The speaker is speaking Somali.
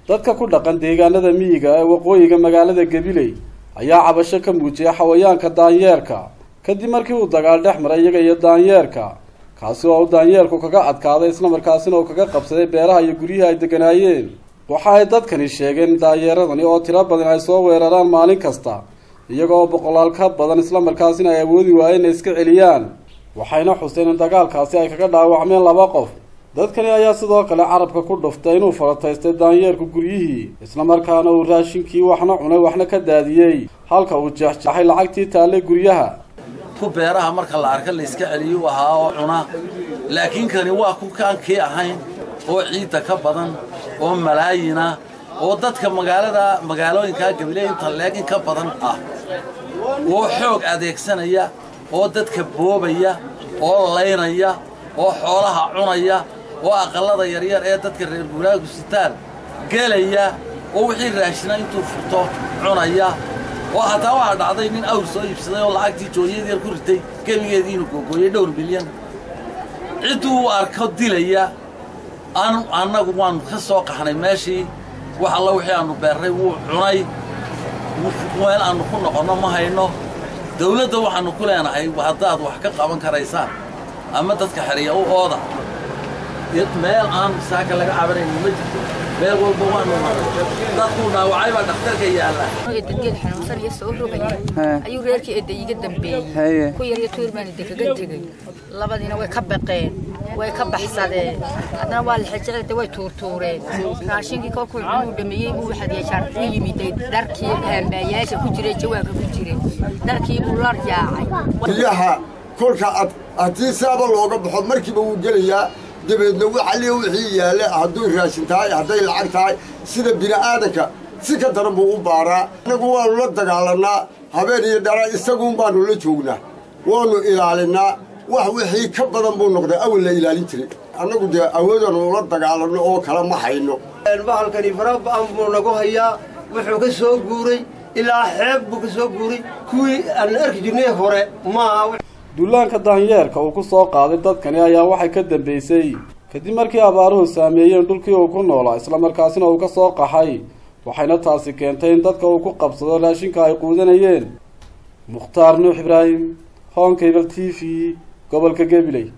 Dadka ku dhaqan deegaanada miyiga ee waqooyiga magaalada Gabiley ayaa cabasho ka muujiyay xawayaanka daanyeerka kadib markii uu dagaal dhex maray iyaga iyo daanyeerka, kaasi oo uu daanyeerku kaga adkaaday islamarkaasina uu kaga qabsaday beeraha iyo guryihii ay deganaayeen. Waxa ay dadkani sheegeen in daanyeeradani oo tiro badan ay soo weeraraan maalin kasta, iyagoo boqolaal ka badan, islamarkaasina ay awoodi waayeen inay iska celiyaan. Waxayna xuseen in dagaalkaasi ay kaga dhaawacmeen 2 qof. Dadkani ayaa sidoo kale carabka ku dhuftay inuu farataystay daanyeerku guryihii, islamarkaana uu raashinkii waxna cunay waxna ka daadiyey, halka uu jeexjeexay lacagtii taallay guryaha. Ku beeraha marka la arka la iska celiyo ahaa oo cuna, laakiin kani waa ku kaankii ahayn oo ciidda ka badan oo malaayina oo dadka magaalada magaalooyinka Gabiley inta leeg in ka badan ah, oo xoog adeegsanaya oo dadka boobaya oo laynaya oo xoolaha cunaya oo aqallada yaryar ee dadka reer guuraagu sitaan gelaya oo wixii raashina intuu furto cunaya, oo hataa waxaa dhacday nin awr soo iibsaday oo lacagtii jooyad yar ku ritay gebigeedii inuu googooyey dhowr milyan, cidduu u arko dilaya. Annagu waannu ka soo qaxnay meeshii, wax alla wixii aannu beerray wuu cunay, meel aannu ku noqonno ma hayno. Dawladda waxaannu ku leenahay haddaad wax ka qaban karaysaan ama dadka xeriya u ooda, meel aan saaka laga cabanaynin ma jirto, meel walba waanu maray. Dadkuu dhaawacay baa dhakhtarka yaalla. Eedadgeed xanuunsan iyo soo rogaya ayuu reerkii eedda iiga dambeeyey, ku yar iyo tuur baan idin kaga tegey. Labadiina way ka baqeen, way ka baxsadeen, haddana waa la xejecelde, way tuurtuureen raashinkii. Kolkuu cunuu dhameeyey buu waxaad yeeshaan u yimiday dharkii haambaayaasha ku jiray, jawaanka ku jiray, dharkii buu la yaacay. Biyaha kolka haddii saaba looga baxo markiiba wuu gelayaa, dabeedna waxaliya wixii yaalla, hadduu raashin tahay, hadday lacag tahay, sida bini'aadanka si ka daran buu u baaraa. Annagu waannu la dagaalannaa habeen iyo dhala, isaguun baannu la joognaa, waannu ilaalinnaa. Wax wixii ka badan buu noqday awal la ilaalin jiray. Annagu dee awoodaannu ula dagaalanno oo kale ma hayno. Bahalkani faraba'an buu nagu hayaa, wuxuu ka soo guuray ilaa xeeb buu ka soo guuray, kuwii aan arki jirnay hore maaha. Duulaanka daanyeerka uu ku soo qaaday dadkani ayaa waxay ka dambeysay kadib markii abaaruhu saameeyeen dhulkii uu ku noolaa, islamarkaasina uu ka soo qaxay, waxayna taasi keentay in dadka uu ku qabsado raashinka ay quudanayeen. Mukhtaar Nuux Ibraahim, Honkable t v, gobolka Gabiley.